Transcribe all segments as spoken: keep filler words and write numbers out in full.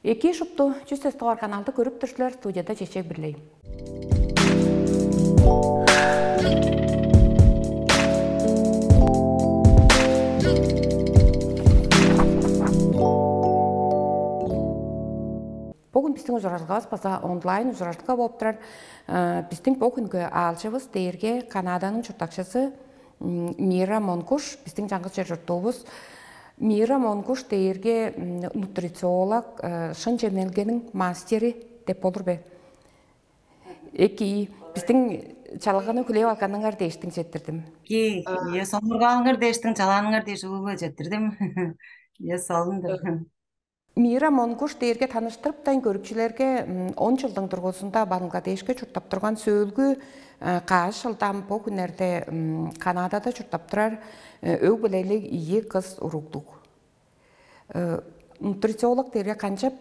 Эки шупту, чүс эстугар каналды көрүп тур силер, студияда Чечек Бирлей. Бүгүн биздин ужуражылгавыс база онлайн ужуражылга болуп турар. Э, Биздин бу хүнгү аалчывыс дээрге Канаданың чурттакчызы Мира Монгуш, биздин чаңгыс чер чурттуувус. Мира Монгуш дээрге нутрициолог, э, шын чемнелгениң мастери деп болур бе? Эки, биздин чалганы хүлээп алганыңар дээштиң четтирдим. Ки, ие, сонургаалыңар дээштиң, чалааныңар дээш улуг четтирдим. Ие, солундур. Мира Монгуш дээрге таныштырыптайн көрүкчүлерге он чылдың дургузунда Бангладешке чурттап турган, сөөлгү каш чылдан бо хүннерде Канадада чурттап турар өг-бүлелиг ийи кыс уруглуг. Нутрициолог дээрге канчап,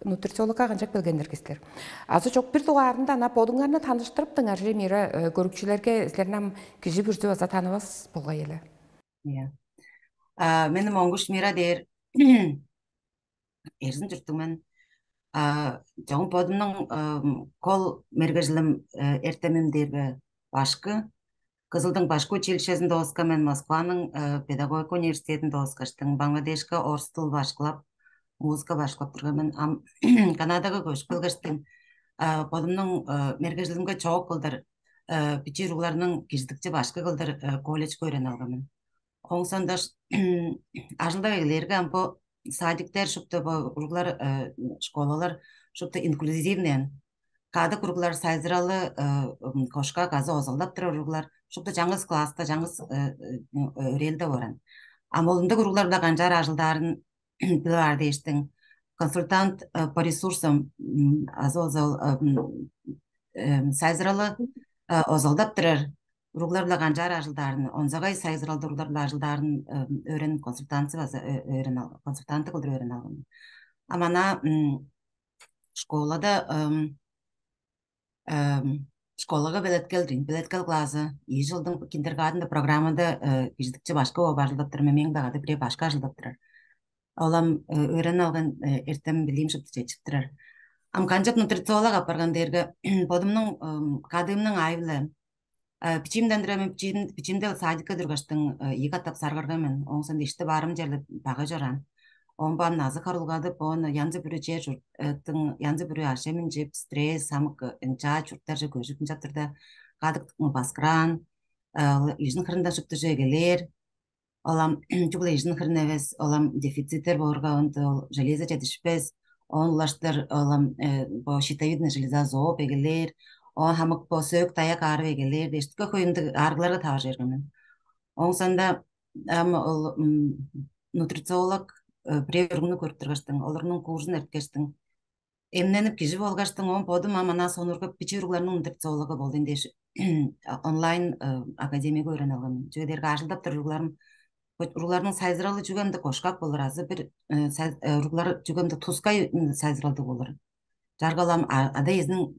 нутрициологка канчап келгеннер силер? Азы чок, бир дугаарында ана бодуңарны таныштырыптыңар же, Мира, көрүкчүлерге силерни ам кижи бүрзү база танывас болгай эле. Иә. Мени Монгуш Мира дээр. Эрзин чурттуг мен. Чогум бодумнуң кол мергежилим, эртемим дээрге башкы. Кызылдың башкы училищезин дооскан мен, Москваның педагогика университетин дооскаштың, Бангладешке орус тыл башкылап, музыка башкылап турган мен. Ам Канадага көчүп келгештиң, бодумнуң мергежилимге чоок кылдыр, бичии уругларның кижидикчи башкы кылдыр колледжге өөренип алган мен. Оң сондаш ажылдап эгелээрге, ам бо садиктер шупту, бо уруглар, школалар шупту инклюзивный. Кадык уруглар сайзыралы кошкак азы озалдап турар уруглар шупту чаңгыс класста, чаңгыс өрээлде баран. Ам ол ындыг уруглар-биле канчаар ажылдаарын билип аар дээштиң, консультант по ресурсам азы озал сайзыралы озалдап турар уруглар-биле канчаар ажылдаарын, онзагай сайзыралды уруглар-биле ажылдаарын өөрен консультанты база өөрен консультанты кылдыр өөрен алган. А мана школада школага белеткел дейн, белеткел клазы, ийи жылдың киндергадында программада кижидикчи башка болуп ажылдап турар, мемең дагады бирээ башка ажылдап турар. Олам өөрен алган эртем билиим шупту чечип турар. Ам канчап нутрициолог апарган дээрге, бодумнуң кадыымның аайы-биле. Бичиимден тура мен, бичиимде садикке тургаштың ийи катап саргарган мен. Оңсон ишти баарым черле бага чораан. Оон баан назы харылгадып, оон янзы бүрү чер чурттың, янзы бүрү ашемин чип, стресс, самык ынчаа чурттарже көжүп ынчап турда, кадык баскыраан, ижин хырында шуптужу эгелээр. Олам чүгле ижин хырын эвес, олам дефициттер боорга, онда ол железо четишпес. Оон улаштыр олам бо щитовидная железа зооп эгелээр. Оон хамык бо сөөк даяк аарып эгелээр дээш, хөй ындыг аарыгларга таваржы берген мен. Оңсанда ам ол нутрициолог бирээ өргүнү көрүп тургаштың, олорнуң курсун эрткештиң, эмненип кижи болгаштың, оон бодум ам анаа сонургап, бичии уругларның нутрициологу болдуйн дээш онлайн академияга өөренип алган. Чүге дээрге ажылдап тур уругларым, уругларның сайзыралы чүгемде кошкак болур азы бир уруглар чүгемде тускай сайзыралдыг болур. Жаргалам ада-иезиниң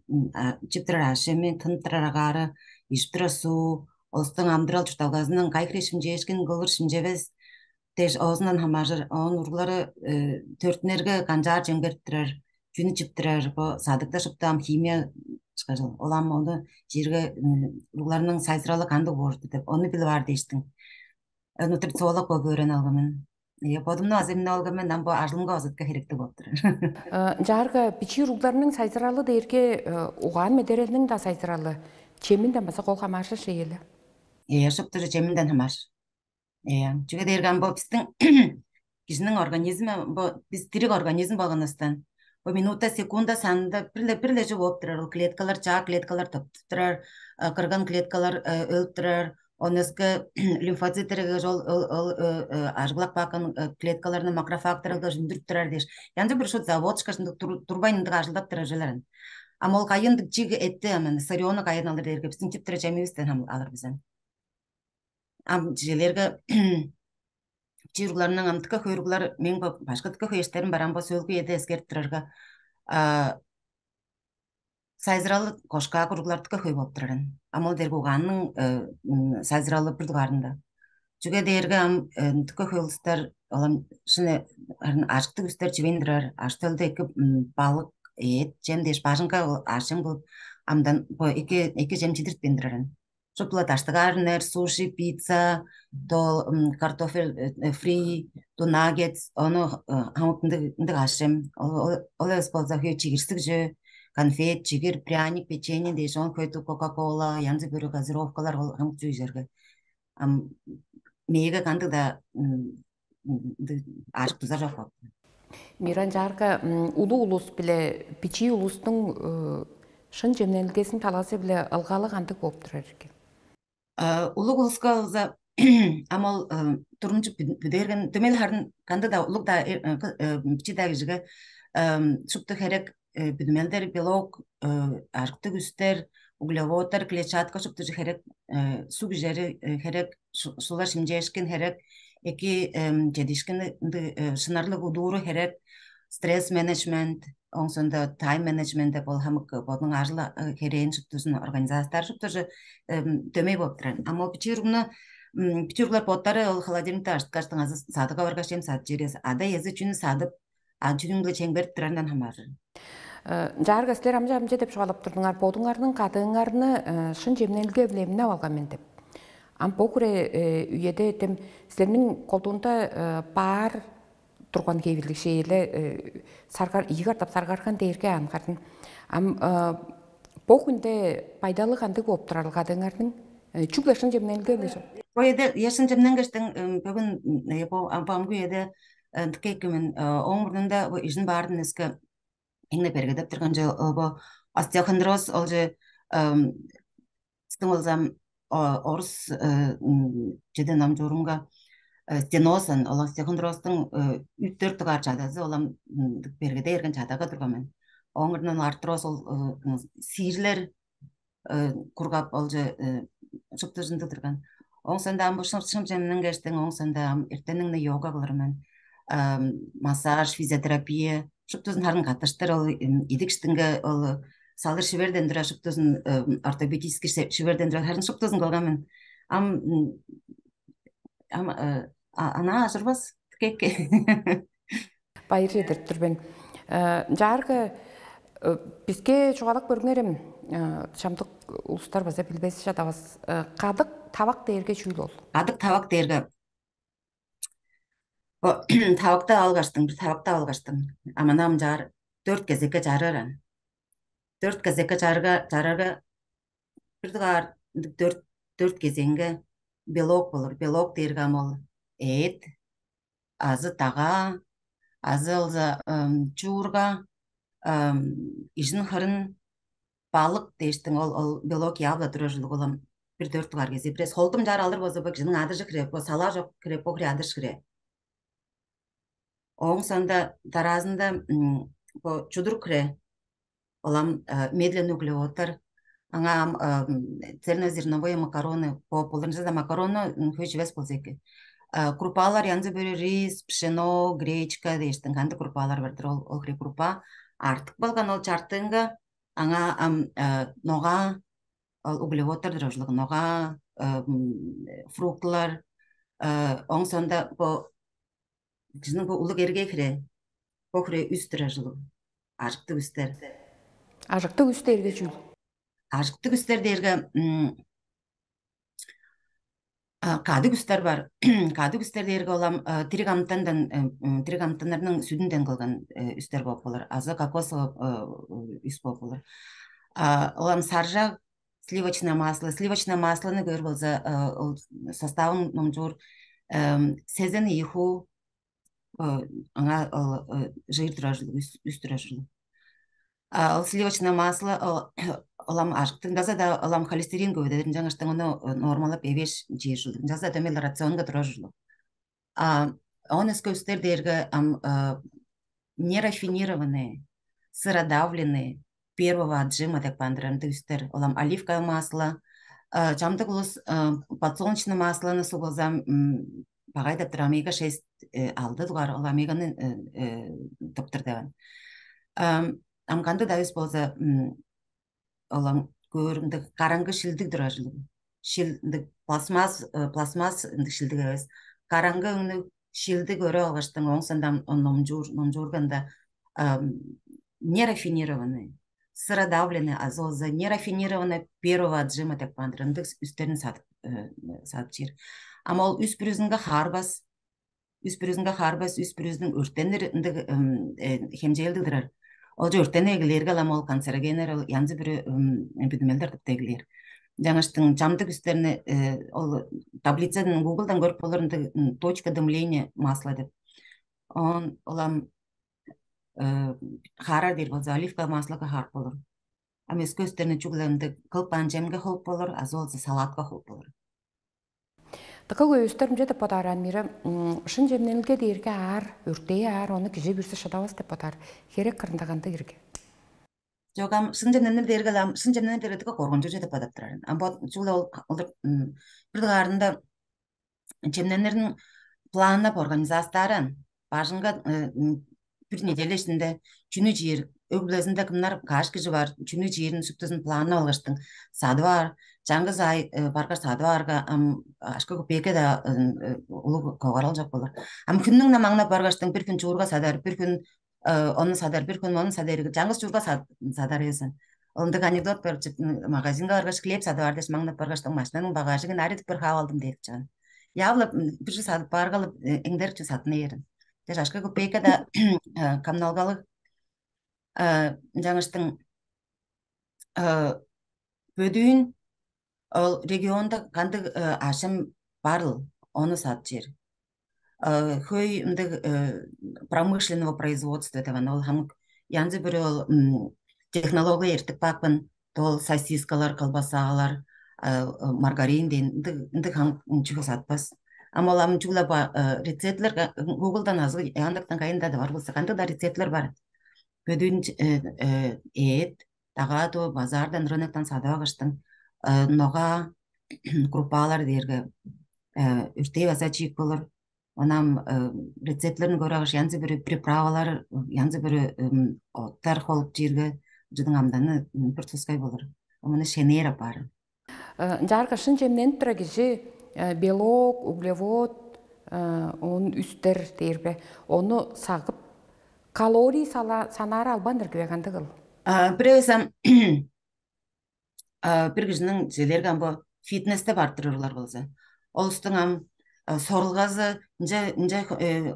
чип турар аъш-чеми, тынып турар агаары, ижип турар суу, олустуң амдырал чуртталгазының кайы хире шимчээшкин кылыр шимчевес дээш оозундан хамааржыр. Оон уруглары төрүттүнерге канчаар чемгерип турар, чүнү чип турар, бо садыгда шупту ам химия ышкажыл. Ол ам ону чиирге уругларның сайзыралы кандыг боорду деп ону билип аар дээштиң. Нутрициолог болуп өөренип алган мен. Иә, бодумну азы эмне алган мен, ам бо ажылымга база херектиг болуп турар. Ынчаарга бичии уругларның сайзыралы дээрге угаан медерелиниң да сайзыралы, чеминден база кол хамааржыр шеели. Иә, шупту чеминден хамааржыр. Иә, чүге дээрге ам бо биздин кижинин организми, бо биз дириг организм болгонувустан, бо минута, секунда санында бир-ле бир-ле чү болуп турар. Ол клеткалар, чаа клеткалар тыптып турар, кырган клеткалар өлүп турар. Оон өске лимфоциттерге ол ол ол ажыглак бакан клеткаларны макрофагтарга үндүрүп турар дээш, янзы бир шут заводчикашындык турбайн ындыг ажылдап турар ужаларын. Ам ол кайындык чиги этти ам сырьёну кайын алыр дээрге, биздин чип турар чемибизден алыр бизен. Ам чижелерге чиругларның ам тыка хөрүглөр мең башка тыка хөөштерим бар, ам бо сөөлгү эде эскерип турарга, сайзыралы кошкаак уруглар тыка хөй болуп турарын. Ам ол дерге угаанның сайзыралы бир дугаарында. Чүге дээрге ам тыка хөй улустар олам шыны арын ажыктыг үстер чивейн турар, ашталда эки балык, эът, чем дээш бажыңга ажым кылып, амдан эки эки чем чидиртпейн турарын. Шуптула даштыгаарыннер, суши, пицца, то картофель фри, то наггетс, ону хамык ындыг ындыг ажым. Ол эвес болза хөө чигирсиг жөө, конфет, чигир, пряник, печенье дээш, он көйтү кока-кола, янзы бүрү газировкалар ол хамык чүү жерге. Ам мээге кандыг-даа ажык тузар жок болуп. Миран чаарга улуу улус биле бичии улустуң шын чемнелгезин талазы биле ылгалы кандыг болуп турар экен? Улуг улуска болза ам ол турумчу бүдээрген дөмел харын кандыг-даа улуг-даа бичи-даа кижиге шупту херек бүдүмелдер, белок, арыктыг үстер, углеводтар, клетчатка шуптужу херек, суг ижери херек, сулар шимчээшкин херек, эки жедишкин ынды шынарлык удууру херек, стресс менеджмент, оңсонда тайм менеджмент деп ол хамык бодунуң ажыл херээн шуптузун организациялар шуптужу дөмей болуп турар. А мо бичи уругну бичи уруглар боттары ол холодильникте ажыткаштың азы садыга баргаш эм садып жерес. Ада езы чүнү садып, а чүнүң-биле чең берип турарындан хамааржыр. Жаарга силер амча амча деп чугаалап турдуңар, бодуңарның кадыыңарны шын чемнелге биле эмнеп алган мен деп. Ам бо күре үеде этем силерниң колдуунда баар турган кевирлиг шееле саргар ийи катап саргарган дээрге ангарын. Ам бо хүнде байдалы кандыг болуп турар кадыыңарның? Чүгле шын чемнелге биле. Бо эде яшын чемнен кештиң бүгүн бо амгы эде тыка экимин оң мурнунда бо ижин баарын эске эңне бергедеп турган же бо остеохондроз ол же ситиң болзам орус чеден ам журумга стеноз ан ол остеохондрозтуң үттөр тугаар чадазы олам бергеде эрген чадага турган мен. Оңурдан артроз ол сиирлер кургап ол же шуптузунду турган. Оң сонда ам бушум шым жемнен кештиң оң сонда ам эртенниң йога кылыр мен. Массаж, физиотерапия шуптузун харын катыштыр ол идик иштинге ол салыр шиверден тура шуптузун ортопедический шиверден тура харын шуптузун кылган мен. Ам ам ана ажырбас кекке. Байыр чедирип тур мен. Жааргы биске чугаалап көрүңерем. Шамдык улустар база билбес чадавас. Кадык тавак дээрге чүүл ол? Кадык тавак дээрге бо тавакта алгаштың, бир тавакта алгаштың. Аманам жаар дөрт кезекке жарыран. Дөрт кезекке жарга жарарга бир дугаар дөрт дөрт кезеңге белок болур. Белок дээрге ам ол эът, азы дагаа, азы олза чуурга, ижин хырын, балык дээштиң ол ол белок явла турар ужулуг улам бир дөрт дугаар кезе бирес холдум жаар алыр болза бо кижиниң адыжы кире, бо салаа жок кире, бо кире адыш кире. Ооң соонда дараазында бо чудур кире, олам медленный углеводтар. Аңаа ам цельнозерновые макароны бооп болурунча да макарону хөй чивес болза эки. Крупалар янзы бөрү рис, пшено, гречка дээштин кандыг крупалар бардыр ол ол хире крупа артык болган ол чартыынга аңаа ам ногаа ол углеводтар дыр ужулуг ногаа, фруктылар, оң сонда бо кижиниң бо улуг эрге хире, бо хире үс дыр ужулуг. Ажыктыг үстер. Ажыктыг үс дээрге чүл? Ажыктыг үстер дээрге кады күстер бар. Кады күстер дээрге олам тирик амтандан тирик амтаннарның сүдүнден кылган үстер болуп болар. Азы кокосовый үс болуп болар. Олам саржак, сливочное масло. Сливочное маслоны көөр болза ол составын номчуур сезен ийи хуу аңаа жыыр турар ужурлуг, үс турар ужурлуг. А ол сливочное масло ол олам ажыктыгындаза да олам холестерин көбүдедир, жаңаштан ону нормалап эвеш жиир ужурлуг. Жаза дөмел рационга турар ужурлуг. А он өскө үстер дээрге ам нерафинированные, сыродавленные, первого отжима деп баандырарында үстер. Олам оливковое масло, чамдык улус подсолнечное маслоны суг болзам багай деп тур, омега шесть алды дугаар ол омеганы доктор деван. Ам кандай давис болза олам көөрүмдүг караңгы шилдиг турар ужурлуг. Шил ындыг пластмасс пластмасс ындыг шилдиг эвес. Караңгы өңнүг шилди көрүп алгаштың, оң сандан номчуур, номчуурганда нерафинированный, сыродавленный азоза, нерафинированная первого отжима деп каан-дыр. Ындыг үстерин садып садып чир. Ама ол үс бүрүзүнге хаарбас, үс бүрүзүнге хаарбас, үс бүрүзүнүң өрттенир ындыг хемчээлдиг турар. Ол же өрттени эгелээрге, ам ол канцерогеннер, ол янзы бүрү бүдүмелдер тыпта эгелээр. Жаңаштың чамдык үстерни ол таблицадан, Гуглдан көрүп болур, ындыг точка дымления масла деп. Он олам хаарар дээр болза, оливковое маслога хаарып болур. Ам өске өстерни чүгле ындыг кылып каан чемге холуп болур, азы болза салатка холуп болур. Дыка көстөрүмче деп бодаар ан мира шын чемнелге дээрге аар, өртээ аар, ону кижи бүрсү шыдавас деп бодаар. Херек кырында кандыг ирге? Жок, ам шын чемненир дээрге ам шын чемненир дээрге дыка коргунчуучу деп бодап турар. Ам бо чугула ол кылдыр бир дугаарында чемненирин планнап организастааран, бажыңга бир неделя ичинде чүнү чиир, өг-бүлезинде кымнар каш кижи бар, чүнү чиирин шуптузун планнап алгаштың садып аар. Чаңгыс ай баргаш садып аарга, ам ашка көпеекке да улуг когарал жок болур. Ам хүннүң намаңнап баргаштың бир хүн чуурга садар, бир хүн ону садар, бир хүн ону садар, чаңгыс чуурга садар эвесен. Ол ындыг анекдот бар чык, магазинге баргаш хлеб садып аар дээш маңнап баргаштың машинаның багажыгын аредип бир хаап алдым деп чаан. Явлап бир садып бааргалып эңдерчи сатын ээрин. Дээш ашка көпеекке да коммуналгалыг жаңыштың бөдүүн ол регионда кандыг ашым барыл, ону сат чер. Хөй ындыг промышленного производства деп аны ол хамык янзы бир ол технология эртип баапкан, ол сосискалар, колбасалар, маргарин дейн ындыг хамык чүгү сатпас. Ама ол ам чүгле рецептлер Гуглдан азы Яндактан кайында да бар болса, кандыг да рецептлер бар. Бөдүүн эът дагаа доо базаардан, рыноктан садып алгаштың ногаа, группалар дээрге үртээ база чиик болур. Онам рецептлерин көрүп алгаш, янзы бир приправалар, янзы бир оттар холуп чиирге, жудуң амданы бир тускай болур. Омуну шенээр апаар. Ынчаарга шын чемненип турар кижи белок, углевод, оон үстер дээрбе, ону сагып, калорий санаары албан ирги бе, кандыгыл? Бирээсем бир кижиниң желерге ам бо фитнесте барып турарлар болза, ол устуң ам сорулгазы ынча ынча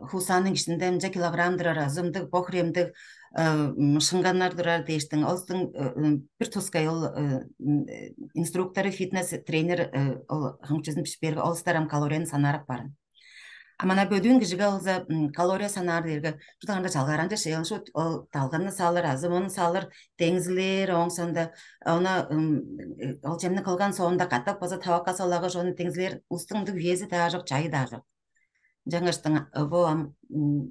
хуусааның ишинде ынча килограмм турар азы ымдыг бохремдиг шыңганнар турар дээштиң, ол устуң бир тускай ол инструктору, фитнес тренер ол хамчызын бишип берге, ол устар ам калорияны санаарак баарын. А мана бөдүүн кижиге болза калория санаар дээрге, шуут аңарда чалгааранча шыял шуут ол далганны салыр, азы мону салыр, деңзилээр, ооң соонда ону ол чемни кылган соонда катап база табакка салага, шону деңзилээр, устуң ындыг вези даа жок, чайы даа жок. Жаңаштың бо ам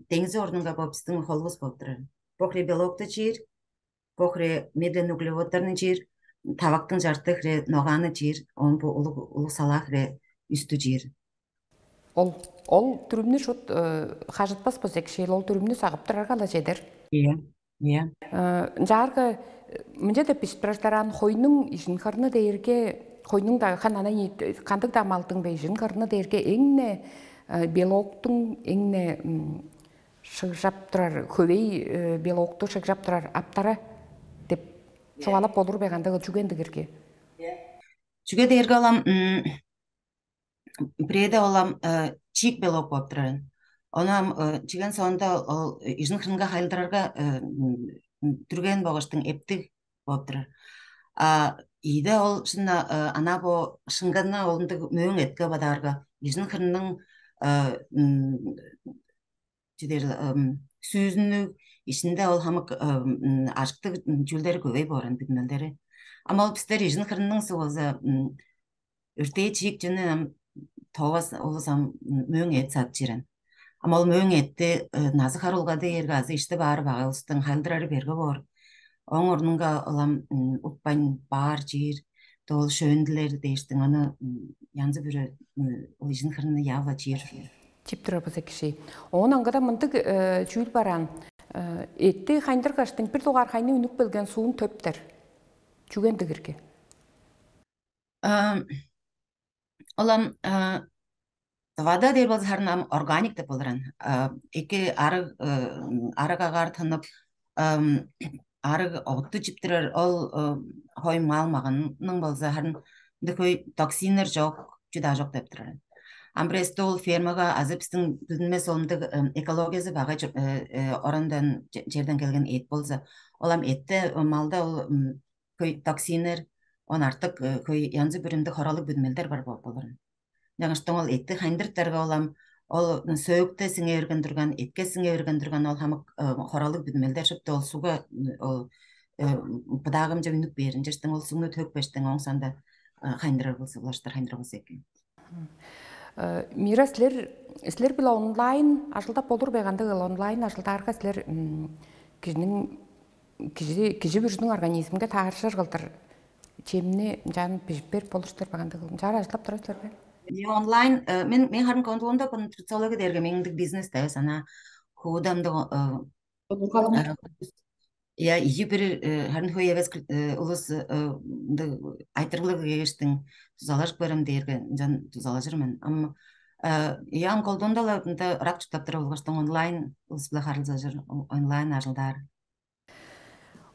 деңзи орнунга бо биздин холубус болуп турар. Бохре белокту чиир, бохре медленный углеводтарны чиир, табактың жарты хире ногааны чиир, он бу улуг улуг салаа хире үстү чиир. Ол ол түрүмнү шут хажытпас болза экшээл, ол түрүмнү сагып турарга ала чедер. Iya, iya. Ынчаарга мынча деп бижип турар таран, хойнуң ижин хырны дээрге, хойнуң дагы хан ана кандыг-даа малдың бе ижин хырны дээрге эң-не белоктуң эң-не шыгжап турар, хөвей белокту шыгжап турар аптара деп чугаалап болур бе, кандыг ол чүге ындыгырги? Чүге дээрге олам бирээде олам чиик белок болуп турар. Ону ам чиген соонда ол ижин хырынга хайылдырарга дүрген болгаштың эптиг болуп турар. А ийде ол шынна ана бо шыңганна олундуг мөөң этке бадаарга, ижин хырынның чидер сүүзүннүг ишинде ол хамык ажыктыг чүүлдери көбей бооран, бүдүмелдери. Ама ол бистер ижин хырынның сугуза өртээ чиик чүнү ам тоовас улус ам мөөң эът садып чирен. Ама ол мөөң эътти назы харулгады эрге азы ишти баары багалыстың халдырары берге боор. Оң орнунга ылам утпайн баар чиир, доол шөөндүлер дээштиң, аны янзы бүрү ол ижин хырны явла чиир. Чип турар база киши. Оон аңгыда мындыг чүүл бараан. Эътти хайндыргаштың бир дугаар хайны үнүп келген суун төптер. Чүген дигирги? Олам Тывада дээр болза, харын ам органик деп болуран. Эки арыг арыг агаар тынып, арыг отту чиптирер, ол хой мал маганның болза, харын ындыг хөй токсиннер жок, чүдаа жок деп турар. Ам бирээсте ол фермага азы бистиң билдинмес олумдуг экологиязы багай орандан, черден келген эт болза, ол ам этте, малда ол хөй токсиннер, он артык хөй янзы бүрүмдүг хоралыг бүдүмелдер бар болуп болурун. Жаңаштың ол этти хайндырыптарга, ол ам ол сөөкте сиңе берген турган, этке сиңе берген турган ол хамык хоралыг бүдүмелдер шыпты ол суга ол быдаагымча үнүк бээрин, жештиң ол сугну төкпештиң оң сонда хайндырар болса, улаштыр хайндырар болса экен. Мира, силер силер биле онлайн ажылдап болур бе, кандыг онлайн ажылдаарга силер кижиниң кижи кижи бүрүзүнүң организмге таарышыр кылдыр чемни жан бижип берип болур силер бе, кандыг кылдыр ажылдап турар силер бе? Онлайн мен мен харын контуонда нутрициологи дээрге меңдик бизнес да сана хуудамдык. Я, ийи бир харын хөй эвес улус айтыргылыг кегештиң тузалажып көрөм дээрге ынчан тузалажыр мен. Ам я, ам колдуунда-ла ында ырак чурттап тура болгоштуң онлайн улус-биле харылзажыр, онлайн ажылдаар.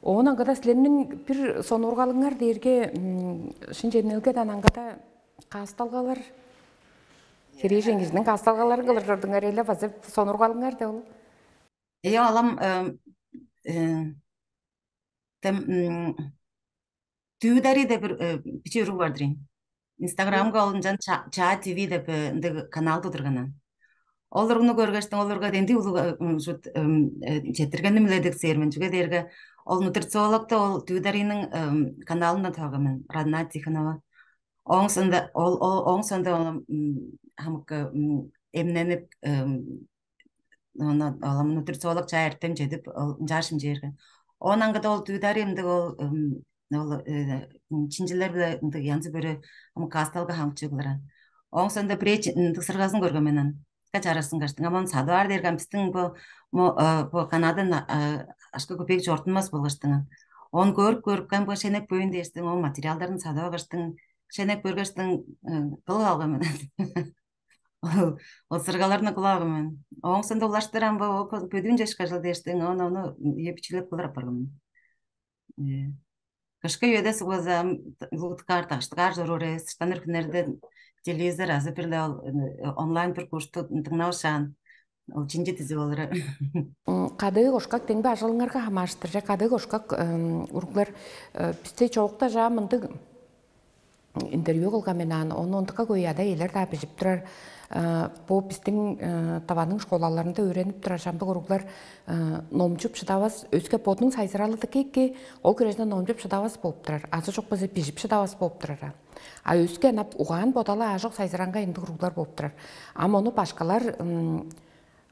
Оон аңгыда силерниң бир сонуургалыңар дээрге шынче эмнелгеден аңгыда каасталгалар, херээжен кижиниң каасталгаларын кылыр чордуңар эле база сонуургалыңар деп ол. Эё, алам тем түүдери деп бир бичи уруг бар-дыр ийин. Инстаграмга ол ынчан чаа тв деп ындыг канал тудурганан. Ол уругну көргештиң, ол урга денди улуг четиргеним эле дексээр мен. Чүге дээрге ол нутрициологта ол түүдарийниң каналындан тооган мен, Радна Тихонова. Оң сонда ол оң сонда хамыкка эмненип, ону нутрициолог чаа эртен чедип, ол ынчаар шимчээрген. Оон аңгыда ол түүдаар эмдик ол ол чинчилер биле ындыг янзы бүрү хамык каасталга хамчыгларан. Оң сонда бирээ ындыг сыргазын көргөн мен аны. Чарарсын каштың аман садып аар дээрген бистиң бу бу канадан ашка көпек чортунмас болгаштыңын. Он көрүп көрүп кан бу шенек бөйүн дээштиң, ол материалдарын садып алгаштың, шенек көргештиң кылып алган мен. Ол сыргаларны кылаагы мен. Оңсунда улаштырам бо бөдүүн жашка жыл дээштиң, ону ону ие бичилеп кылыр апарган. Кышкы үеде сугаза луткаар, таштыгаар чоруур эвес, штаныр күннерде телевизор азы бир-ле ол онлайн бир курсту дыңнавышаан. Ол чинчи дизи болур. Кадыы кошкак деңби ажылыңарга хамааштыр же? Кадыы кошкак уруглар бисте чоокта жаа мындыг интервью кылган мен аан, ону онтукка көй ада-иелер-даа бижип турар. Бо бистиң Тываның школаларында өөренип турар шамдык уруглар номчуп шыдавас, өске бодунуң сайзыралыдыкки, ол кирежине номчуп шыдавас болуп турар. Азы чок болза бижип шыдавас болуп турар. А өске ынап угаан бодалы аажок сайзыранга ындыг уруглар болуп турар. Ам ону башкалар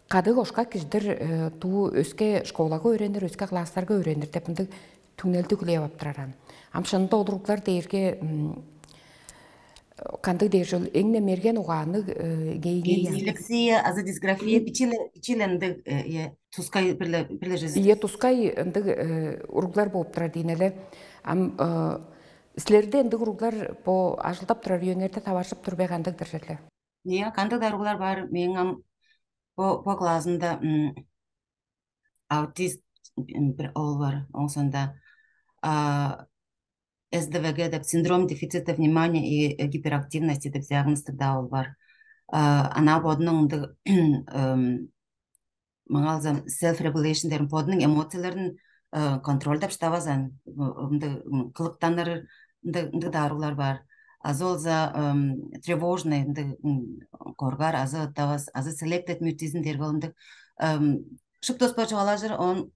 кадыг ошкак кижидир туу өске школага өөренир, өске класстарга өөренир деп ындыг түңнелди хүлээп ап турар ан. Ам шынында ол уруглар дээрге кандыг дээр чүл, эң-не мерген угаанныг гейни. Дислексия азы дисграфия бичиле бичиле ындыг тускай бир-ле бир-ле жезе. Ие тускай ындыг уруглар болуп турар дейн эле. Ам силерде ындыг уруглар бо ажылдап турар үйеңерде таваржып тур бе, кандыг-дыр черле? Ие, кандыг-даа уруглар бар. Мээң ам бо бо классымда аутист бир оол бар. Оңсонда СДВГ деп, синдром дефицита внимания и гиперактивности деп диагнозтуг даа ол бар. Ана бодунуң ындыг маңалзам self regulation дерин, бодунуң эмоцияларын контрольдап шыдавазан, ымды кылыктаныр, ынды даарулар бар. Азы болза тревожный, ынды коргар, азы оттавас, азы selected mutism дерге ол ындыг шупту оспа чугаалажыр, он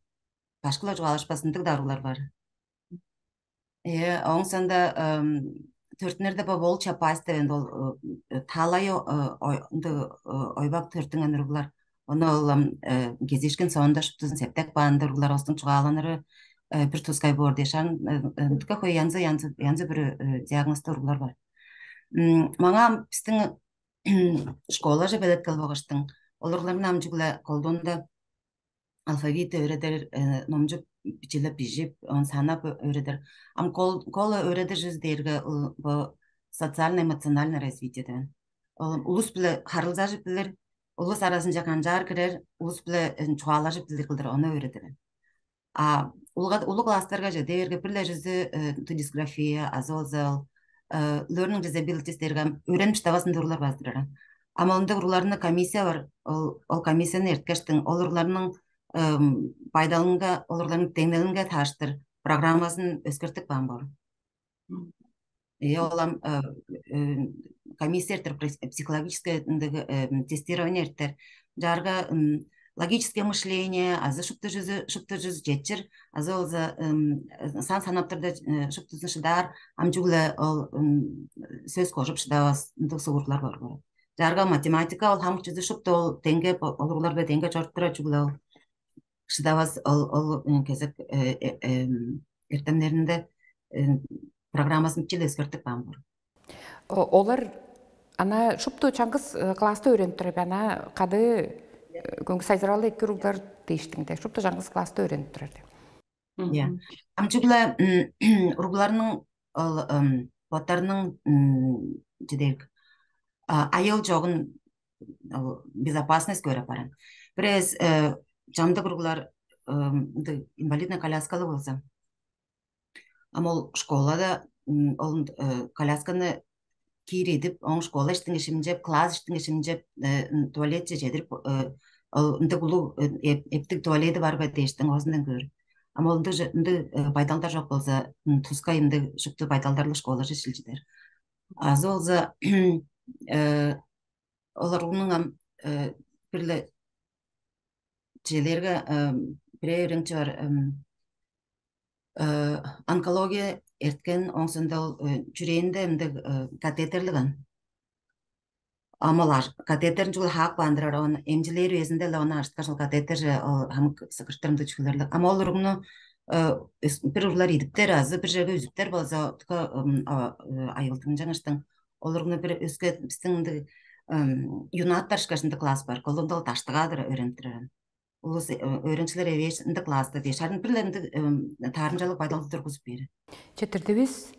башкылар чугаалашпас, ындыг даарулар бар. Э, оң сонда төртүнерде бо волчья пасть деп ол таалай ойбак төртүнген уруглар. Ону ол кезишкен соонда шуптузун септек баанды уруглар остун чугааланыры бир тускай боор дээш ан дыка хой янзы янзы янзы бир диагнозту уруглар бар. Маңаа бистиң школаже белеткел болгаштың олурларны ам чүгле колдуунда алфавитти өөредер, номчуп, бичилеп бижип, он санап өөредер. Ам кол кол өөредер жүз дээрге бо социально эмоциональное развитие деген. улус-биле харылзажып билир, улус аразынче канчаар кирер, улус-биле чугаалажып билир кылдыр ону өөредир. А улуг улуг класстарга же дээрге бир-ле чүзү дисграфия, азы болза learning disabilities дээрге өөренип шыдавазын уруглар баздырар. Ама ында уругларны комиссия бар, ол ол комиссияны эрткештиң, ол уругларның байдалынга, ол уругларның деңнелинге тааштыр программасын өскертип каан боор. Э, ол ам комиссия эртер, психологическое тестирование эртер. Чаарга логическое мышление, азы шупту жүзү шупту жүз жетчир, азы болза сан санаптарда шуптузун шыдаар, ам чүгле ол сөс кожуп шыдавас ындыг суурлар бар. Чаарга математика ол хамык жүзү шупту ол деңге олурларда деңге чоруп турар чүгле ол шыдавас ол ол кезек эртемнеринде программасын чил өскөртүп каан боор. Олар ана шупту чаңгыс класста өөренип турар бе, ана кады көңгүс айзыралы эки уруглар дээштиңде шупту чаңгыс класста өөренип турар деп. Иә. Ам чүгле уругларның ол боттарының чедерик айыл чогун безопасность көрүп баран. Бирээс чамдык уруглар инвалидный коляскалы болза, ам ол школада ол колясканы киир идип, оң школа иштинге шимчеп, класс иштинге шимчеп, туалетче чедирип, ол ындыг улуг эптиг туалети бар бе дээштиң оозундан көөр. Ам ол ындыг ындыг байдалдар жок болза, тускай ындыг шупту байдалдарлыг школаже шилчидер. Азы болза оларның ам бир-ле чүвелерге бирээ өөреникчи бар, онкология эрткен, оңсунда ол чүрээнде ындыг катетерлиг ан. Ам ол катетерин чүгле хаак баандырар, он эмчилээр үезинде-ле ону ажыткаш, ол катетер же ол хамык сыкыртырымдыг чүглерлик. Ам ол уругну бир урлар идиптер азы бир жерге үзүптер болза, тука айылдың жаңыштың оларны бир өске бистиң ындыг юнаттар шкашында класс бар. Колунда ол даштыгаадыр өөренип турар. Улус өөренчилер эвээш ындыг класста дээш. Арын бир ындыг таарымчалык байдалды тургузуп бээр. Четирдивис.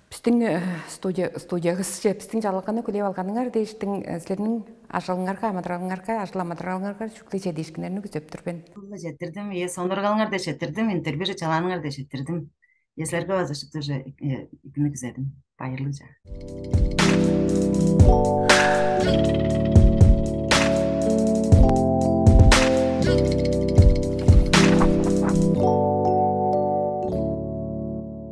Биздин студия студиягызче биздин жалганы күлеп алганыңар дээштиң силерниң ажылыңарга, амыдыралыңарга, ажыл амыдыралыңарга чүгле чедиишкиннерни күзеп тур мен. Жетирдим, е сонургалыңар да жетирдим, интервью чалааныңар да жетирдим. Эслерге база шупту уже икини күзедим. Байырлыжа.